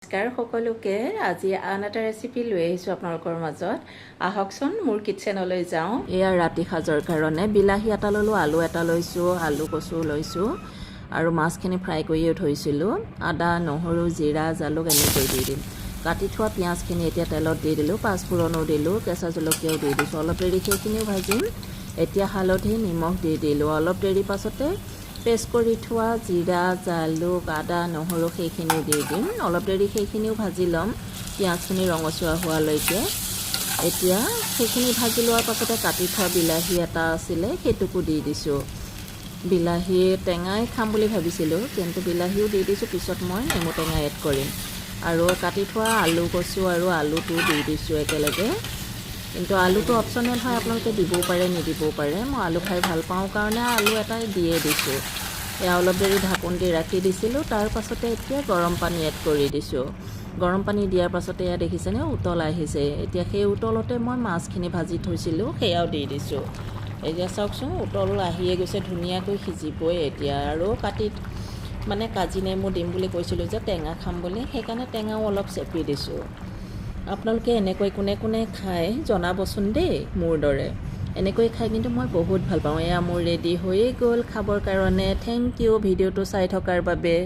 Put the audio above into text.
নমস্কাৰ সকলোকে। আজি আন এটা ৰেচিপি লৈ আহিছোঁ আপোনালোকৰ মাজত। আহকচোন, মোৰ কিটচেনলৈ যাওঁ। এয়া ৰাতি সাজৰ কাৰণে বিলাহী এটা ল'লোঁ, আলু এটা লৈছোঁ, আলু কচু লৈছোঁ আৰু মাছখিনি ফ্ৰাই কৰিয়ে থৈছিলোঁ। আদা, নহৰু, জিৰা, জালুক এনেকৈ দি দিম। কাটি থোৱা পিঁয়াজখিনি এতিয়া তেলত দি দিলোঁ, পাঁচফোৰণো দিলোঁ, কেঁচা জলকীয়াও দি দিছোঁ। অলপ দেৰি সেইখিনিও ভাজিম। এতিয়া হালধি, নিমখ দি দিলোঁ। অলপ দেৰি পাছতে পেষ্ট কৰি থোৱা জিৰা, জালুক, আদা, নহৰু সেইখিনিও দি দিম। অলপ দেৰি সেইখিনিও ভাজি ল'ম, পিঁয়াজখিনি ৰঙচুৱা হোৱালৈকে। এতিয়া সেইখিনি ভাজি লোৱাৰ পাছতে কাটি থোৱা বিলাহী এটা আছিলে, সেইটোকো দি দিছোঁ। বিলাহী টেঙাই খাম বুলি ভাবিছিলোঁ, কিন্তু বিলাহীও দি দিছোঁ। পিছত মই নেমু টেঙা এড কৰিম। আৰু কাটি থোৱা আলু, কচু আৰু আলুটো দি দিছোঁ একেলগে। কিন্তু আলুটো অপশ্যনেল হয়, আপোনালোকে দিবও পাৰে, নিদিবও পাৰে। মই আলু খাই ভাল পাওঁ কাৰণে আলু এটা দিয়ে দিছোঁ। এয়া অলপ দেৰি ঢাকোন দি ৰাখি দিছিলোঁ। তাৰ পাছতে এতিয়া গৰম পানী এড কৰি দিছোঁ। গৰম পানী দিয়াৰ পাছতে এয়া দেখিছেনে, উতল আহিছে। এতিয়া সেই উতলতে মই মাছখিনি ভাজি থৈছিলোঁ, সেয়াও দি দিছোঁ। এতিয়া চাওকচোন, উতল আহিয়ে গৈছে, ধুনীয়াকৈ সিজিবই এতিয়া। আৰু কাটি মানে কাজি নেমু দিম বুলি কৈছিলোঁ যে, টেঙা খাম বুলি, সেইকাৰণে টেঙাও অলপ চেপি দিছোঁ। আপোনালোকে এনেকৈ কোনে কোনে খায় জনাবচোন দেই মোৰ দৰে। এনেকৈ খাই কিন্তু মই বহুত ভাল পাওঁ। এয়া মোৰ ৰেডি হৈয়ে গ'ল খাবৰ কাৰণে। Thank U ভিডিঅ'টো চাই থকাৰ বাবে।